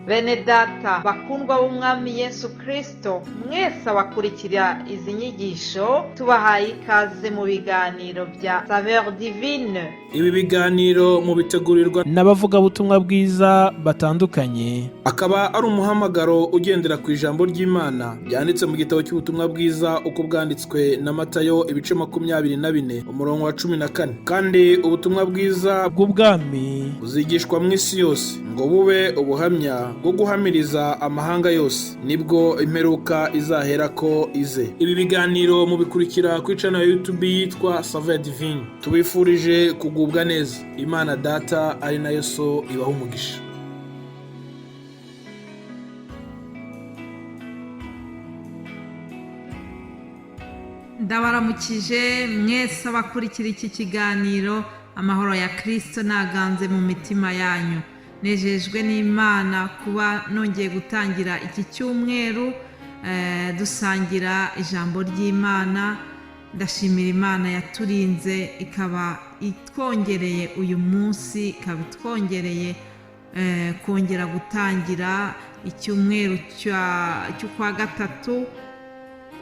Bene data bakundwa b'Umwami Yesu Kristo, mwese abakurikira izi nyigisho, tubahaye ikaze mu biganiro bya Saveur Divine. Ibi biganiro mubitegurirwa n'abavugabutumwa bwiza batandukanye, akaba ari umuhamagaro ugendera ku ijambo ry'Imana ryanditse mu gitabo cy'ubutumwa bwiza uko bwanditswe na Matayo, ibice 24, umurongo wa 14. Kandi ubutumwa bwiza bw'ubwami buzigishwa mu isi yose ngo bube ubuhamya bwo guhamiriza amahanga yose, nibwo imperuka izaherako ize. Ibi biganiro mubikurikira kuri channel ya YouTube yitwa Saveur Divine. Tubifurije kugubwa neza. Imana Data ari nayo So ibaha umugisha. Ndabaramukije mwese abakurikira iki kiganiro. Amahoro ya Kristo naganze mu mitima yanyu. Nejejwe n'Imana kuba nongeye gutangira iki cyumweru dusangira ijambo ry'Imana. Ndashimira Imana yaturinze, ikaba itwongereye uyu munsi, ikaba itwongereye kongera gutangira icyumweru cy'ukwa gatatu.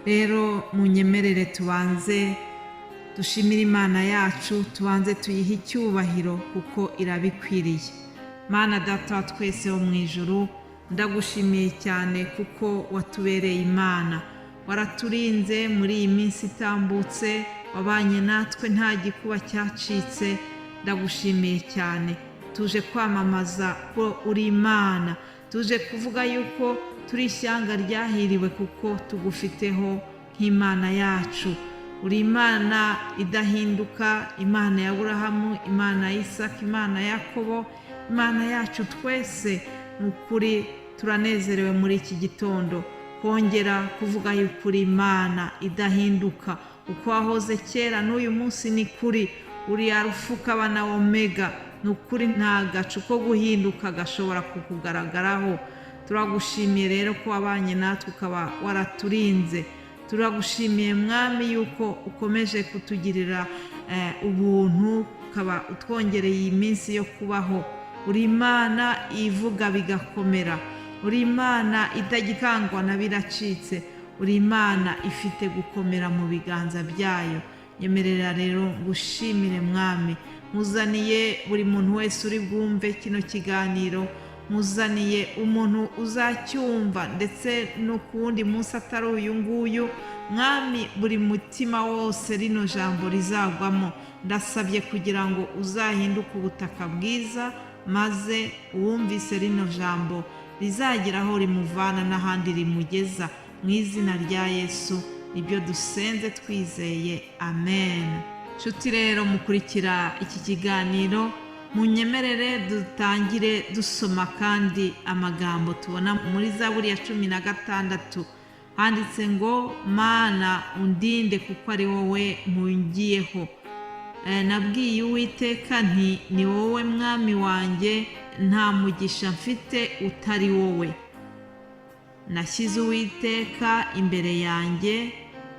Rero munyemerere tubanze dushimire Imana yacu, tubanze tuyihe icyubahiro kuko irabikwiriye. Mana Data wa twese wo mu ijuru, ndagushimiye cyane kuko watubereye Imana, waraturinze muri iyi minsi itambutse, wabanye natwe nta gikuba cyacitse. Ndagushimiye cyane. Tuje kwamamaza ko uri Imana, tuje kuvuga yuko turi ishyanga ryahiriwe kuko tugufiteho nk'Imana yacu. Uri Imana idahinduka, Imana ya Aburahamu, Imana ya Isaka, Imana ya Yakobo, Imana yacu twese. Ni ukuri turanezerewe muri iki gitondo kongera kuvuga yuko uri Imana idahinduka. Uko wahoze kera n'uyu munsi ni kuri uri Arufa ukaba na Omega. Ni ukuri nta gacu ko guhinduka gashobora kukugaragaraho. Turagushimiye rero ko wabanye natwe ukaba waraturinze. Turagushimiye Mwami yuko ukomeje kutugirira ubuntu, ukaba utwongereye iyi minsi yo kubaho. Uri Imana ivuga bigakomera, uri Imana itagikangwa na biracitse, uri Imana ifite gukomera mu biganza byayo. Nyemerera rero ngushimire Mwami. Muzaniye buri muntu wese uri bwumve kino kiganiro, muzaniye umuntu uzacyumva ndetse no ku wundi munsi atari uyu nguyu. Mwami, buri mutima wose rino jambo rizagwamo, ndasabye kugira ngo uzahinduke ubutaka bwiza, maze uwumvise rino jambo rizagera aho rimuvana n'ahandi rimugeza. Mu izina rya Yesu nibyo dusenze twizeye, amen. Nshuti rero mukurikira iki kiganiro, munyemerere dutangire dusoma kandi amagambo tubona muri Zaburi ya 16. Handitse ngo: Mana undinde kuko ari wowe mpungiyeho. Nabwiye Uwiteka nti: ni wowe Mwami wanjye, nta mugisha mfite utari wowe. Nashyize Uwiteka imbere yanjye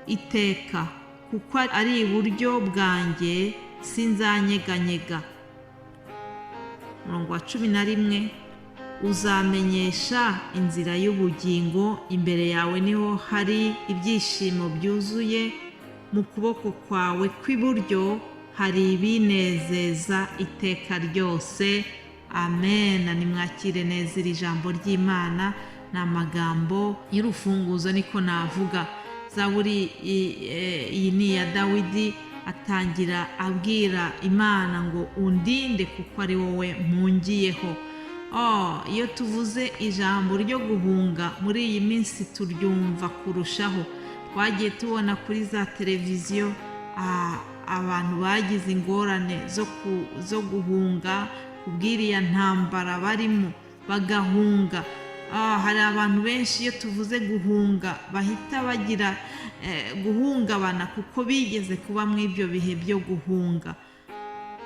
iteka, kuko ari iburyo bwanjye sinzanyeganyega. Umurongo wa 11: uzamenyesha inzira y'ubugingo, imbere yawe niho hari ibyishimo byuzuye, mu kuboko kwawe kw'iburyo hari ibinezeza iteka ryose. Amen. Nimwakire neza iri jambo ry'Imana, ni amagambo y'urufunguzo niko navuga. Zaburi iyi ni iya Dawidi, atangira abwira Imana ngo: undinde kuko ari wowe mpungiyeho. Iyo tuvuze ijambo ryo guhunga muri iyi minsi turyumva kurushaho. Twagiye tubona kuri za televiziyo abantu bagize ingorane zo guhunga kubw'iriya ntambara barimo, bagahunga. Hari abantu benshi iyo tuvuze guhunga bahita bagira guhungabana kuko bigeze kuba muri ibyo bihe byo guhunga.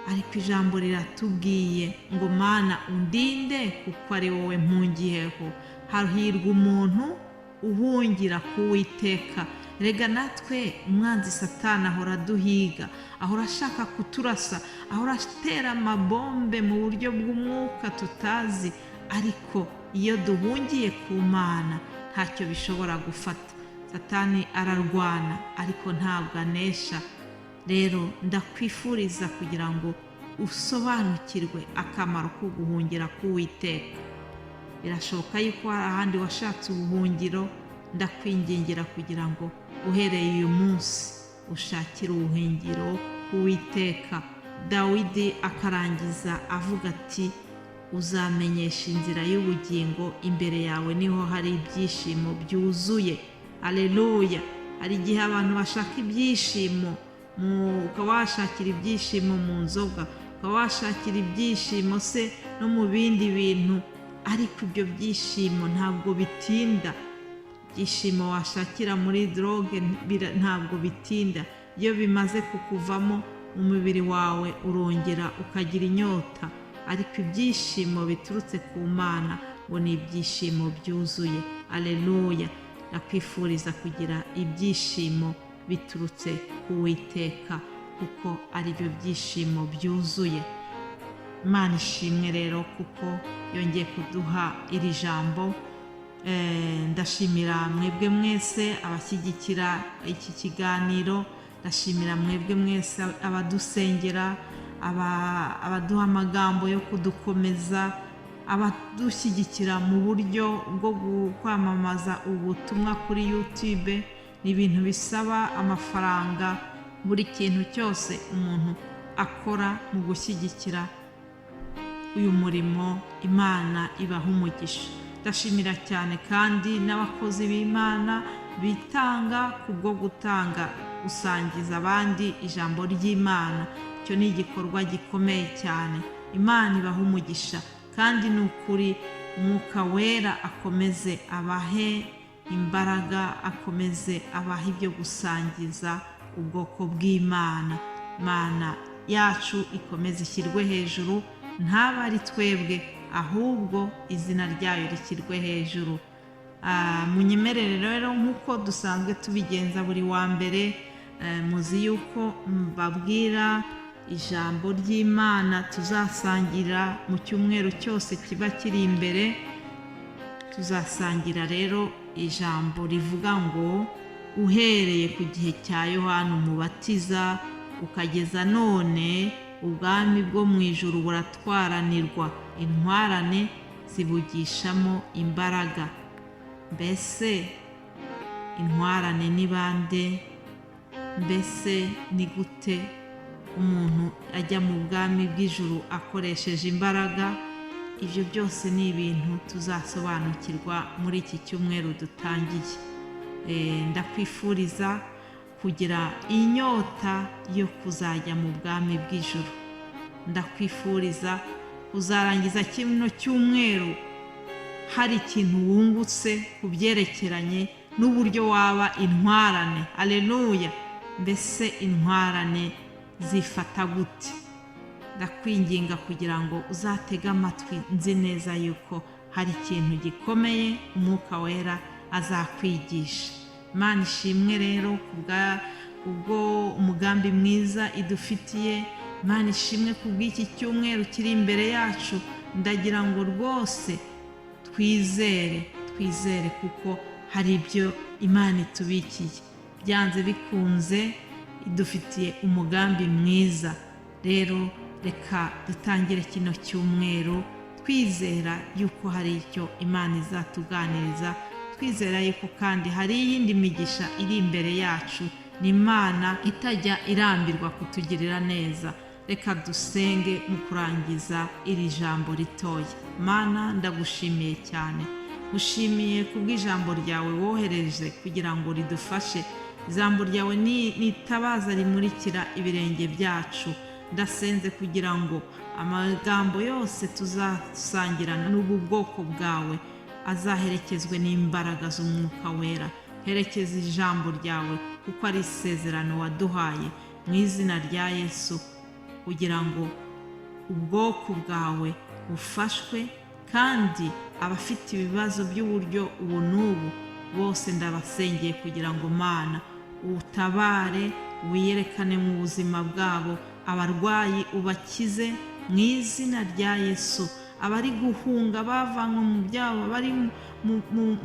Ariko ijambo riratubwiye ngo: Mana undinde kuko ari wowe mpungiyeho. Hahirwa umuntu uhungira ku Uwiteka. Rega natwe umwanzi Satani ahora aduhiga, ahora ashaka kuturasa, ahora atera amabombe mu buryo bw'umwuka tutazi, Ariko iyo duhungiye ku Mana ntacyo bishobora gufata. Satani ararwana ariko ntabwo anesha. Rero ndakwifuriza kugira ngo usobanukirwe akamaro ko guhungira k'Uwiteka. Birashoboka yuko hari ahandi washatse ubuhungiro, ndakwingingira kugira ngo uhereye uyu munsi ushakire ubuhungiro k'Uwiteka. Dawidi akarangiza avuga ati: uzamenyesha inzira y'ubugingo, imbere yawe niho hari ibyishimo byuzuye. Aleluya! Hari igihe abantu bashaka ibyishimo, ukaba washakira ibyishimo mu nzoga, ukaba washakira ibyishimo se no mu bindi bintu, ariko ibyo byishimo ntabwo bitinda. Ibyishimo washakira muri droge ntabwo bitinda. Iyo bimaze kukuvamo mu mubiri wawe urongera ukagira inyota. Ariko ibyishimo biturutse ku Mana ngo ni ibyishimo byuzuye. Aleluya! Nakwifuriza kugira ibyishimo biturutse ku Uwiteka, kuko ari byo byishimo byuzuye. Imana ishimwe rero kuko yongeye kuduha iri jambo. Ndashimira mwebwe mwese abashyigikira iki kiganiro, ndashimira mwebwe mwese abadusengera, abaduha amagambo yo kudukomeza, abadushyigikira mu buryo bwo kwamamaza ubutumwa kuri YouTube. Ni ibintu bisaba amafaranga. Buri kintu cyose umuntu akora mu gushyigikira uyu murimo, Imana ibaha umugisha. Ndashimira cyane kandi n'abakozi b'Imana bitanga kubwo gutanga, gusangiza abandi ijambo ry'Imana. Icyo ni igikorwa gikomeye cyane. Imana ibaha umugisha, kandi ni ukuri Umwuka Wera akomeze abahe imbaraga, akomeze abahe ibyo gusangiza ubwoko bw'Imana. Imana yacu ikomeze ishyirwe hejuru, ntaba ari twebwe ahubwo izina ryayo rishyirwe hejuru. Munyemerere rero nk'uko dusanzwe tubigenza buri wa mbere, muzi yuko mbabwira ijambo ry'Imana tuzasangira mu cyumweru cyose kiba kiri imbere. Tuzasangira rero ijambo rivuga ngo: uhereye ku gihe cya Yohana Umubatiza ukageza none, ubwami bwo mu ijuru buratwaranirwa, intwarane zibugishamo imbaraga. Mbese intwarane ni bande? Mbese ni gute umuntu ajya mu bwami bw'ijuru akoresheje imbaraga? Ibyo byose ni ibintu tuzasobanukirwa muri iki cyumweru dutangiye. Ndakwifuriza kugira inyota yo kuzajya mu bwami bw'ijuru. Ndakwifuriza kuzarangiza kino cyumweru hari ikintu wungutse ku byerekeranye n'uburyo waba intwarane. Aleluya! Mbese intwarane zifata gute? Ndakwinginga kugira ngo uzatege amatwi, nzi neza yuko hari ikintu gikomeye Umwuka Wera azakwigisha. Imana ishimwe rero kubwo umugambi mwiza idufitiye. Imana ishimwe kubw'iki cyumweru kiri imbere yacu. Ndagira ngo rwose twizere, twizere kuko hari ibyo Imana itubikiye. Byanze bikunze idufitiye umugambi mwiza. Rero reka dutangire kino cyumweru twizera yuko hari icyo Imana izatuganiriza, twizera yuko kandi hari iyindi migisha iri imbere yacu. Ni Imana itajya irambirwa kutugirira neza. Reka dusenge mu kurangiza iri jambo ritoya. Mana, ndagushimiye cyane, gushimiye kubw'ijambo ryawe wohereje kugira ngo ridufashe. Ijambo ryawe ni itabaza rimurikira ibirenge byacu. Ndasenze kugira ngo amagambo yose tuzasangira n'ubu bwoko bwawe azaherekezwe n'imbaraga z'Umwuka Wera. Herekeza ijambo ryawe kuko ari isezerano waduhaye, mu izina rya Yesu, kugira ngo ubwoko bwawe bufashwe, kandi abafite ibibazo by'uburyo ubu n'ubu bose ndabasengeye kugira ngo Mana utabare, wiyerekane mu buzima bwabo, abarwayi ubakize mu izina rya Yesu. Abari guhunga bavanywe mu byabo, bari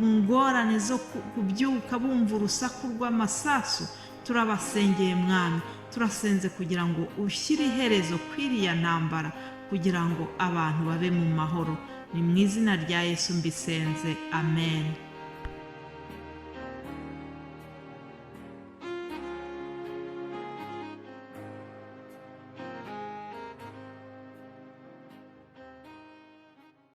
mu ngorane zo kubyuka bumva urusaku rw'amasasu, turabasengeye Mwami. Turasenze kugira ngo ushyire iherezo kw'iriya ntambara, kugira ngo abantu babe mu mahoro. Ni mu izina rya Yesu mbisenze, amen.